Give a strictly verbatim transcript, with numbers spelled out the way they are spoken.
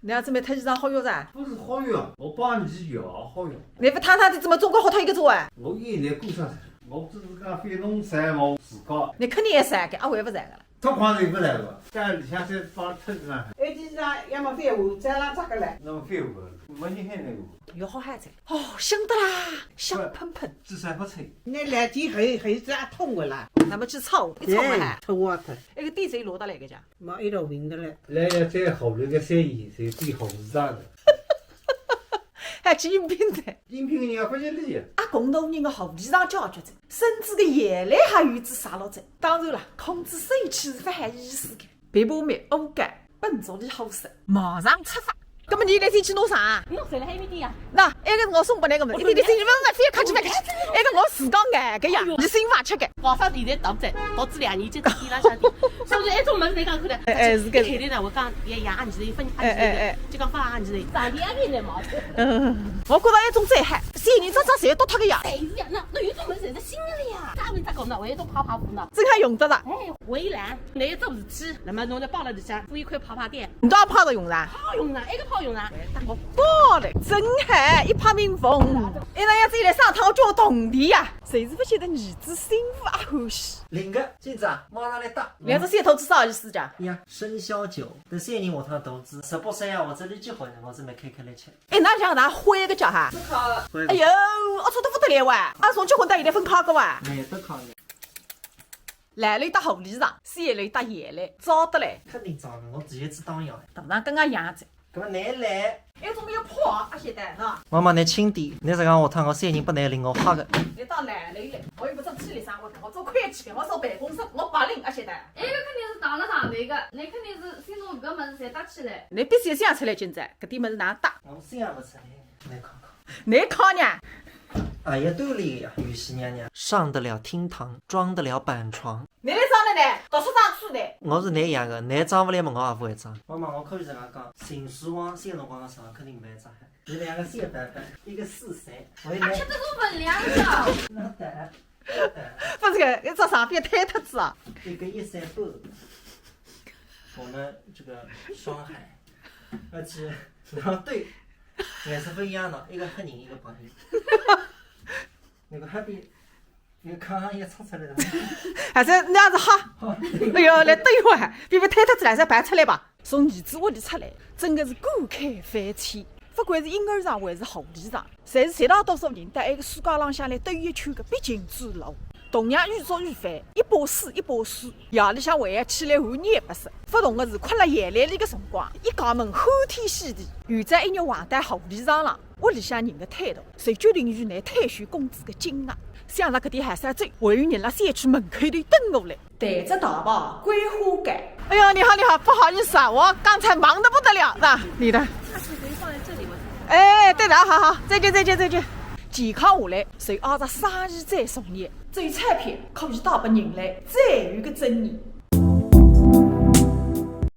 侬要准备脱衣裳好用噻？勿是好用，我帮侬去要好用。侬勿趟趟的怎么总归好脱一个做啊？我现在顾啥事？我只是讲非弄啥我自家。侬肯定也啥个，阿会勿啥个了？脱光是勿来个，但里向再帮脱衣裳。埃件衣裳要么翻换，再让扎个来。那么翻换，没人喊那个。有好嗨噻。哦，香得啦，香喷喷。至少勿臭。那两天后，后子也痛个啦。那么去凑，一凑嘛还。哎，臭啊，臭。埃个底子落得来个讲。 没一道window了。来要再好了个三年，才变好衣裳的。还去应聘的。应聘人家发现了呀。阿公大人的好衣裳解决着，孙子的眼泪还有子洒落着。当然了，控制水气是勿好意思的。别部门欧改，本着的好色，马上出发。 葛么侬现在先去弄啥啊？侬谁来还没底呀？那，埃个是我送拨侬个么，一点点心意，勿勿勿要客气勿客气，埃个我自家眼个呀，侬心勿吃个。网上现在读者，读者两年就在天浪向的，所以埃种物事来讲看的，哎，哎，是个。一开头呢，我讲也也按你的分，哎，哎，哎。就讲发按你的，上帝也没来嘛。嗯，我觉着埃种最好，仙人只只侪要倒脱个呀。哎呀，那那有种物事侪是新的了呀，啥物事讲呢？我也都怕怕乎呢。真还用得着？哎，围栏，那一种事体，那么侬就摆辣里向，付一块泡泡店。 侬倒泡着用噻？泡用噻，埃个泡用噻。我讲嘞，真好，一派民风。哎，那要是来上趟叫铜钿呀，谁是勿晓得儿子心腹啊欢喜？灵个，今朝啊，马上来打。两只小兔子啥意思讲？呀，生肖九，等三年下趟投资，十八岁啊，我这里结婚，我准备开开来吃。哎，那像哪会个叫哈？不考。哎呦，我错得不得了哇！啊，从结婚到现在分考过哇？没得考呢。 来了一搭狐狸上，死也来一搭眼泪，糟得嘞。肯定糟的，我直接去当羊。大人跟俺一样子。搿么侬来？哎，怎么要跑啊？现在喏。妈妈，侬轻点，侬是讲下趟我三人不能领我吓的。侬到哪里了？我又不做体力生活，我做会计，我做办公室，我白领啊，现在。哎，搿肯定是打了上头个，侬肯定是心中搿个物事侪搭起来。侬必须想出来，今朝搿点物事哪搭？我想也勿出来，侬看看。 侬看呢？哎呀，对了呀，雨熙娘娘，上得了厅堂，装得了板床。侬来装了呢，读书装书呢。我是侬养的，侬装勿来么，我也勿会装。妈妈，我可以这样讲，情书啊，写辰光的辰光肯定没装好。侬两个写板板，一个四三，我也没。啊，吃得出分量的。那得，那得。不是个，一只上边推脱子啊。一个一三半，我们这个双海，而且，然后对。 颜色不一样的，一个黑人，一个白人。那个黑的，那个看上去也出出来了。还是那样子哈。哎呦，来等一会儿，比不推脱子来，再排出来吧。从儿子屋里出来，真的是感慨万千。不管是婴儿床还是狐狸床，侪是绝大多数人到埃个世界浪向来兜一圈的必经之路。同样雨作雨翻，一把水一把水，夜里向还要起来换尿不湿。不同的是，困了夜来里的辰光，一家门欢天喜地，有朝一日横到狐狸床了。 屋里向人的态度，就决定于拿退休工资的金额。想着搿点还是要走，还有人辣小区门口头等我嘞。抬着大包，桂花糕。哎呦，你好，你好，不好意思啊，我刚才忙得不得了，那你的。下次可以放在这里吗？哎，对的，好好，再见，再见，再见。健康下来，就挨着生意最重要。最彩票可以带拨人类最后一个尊严。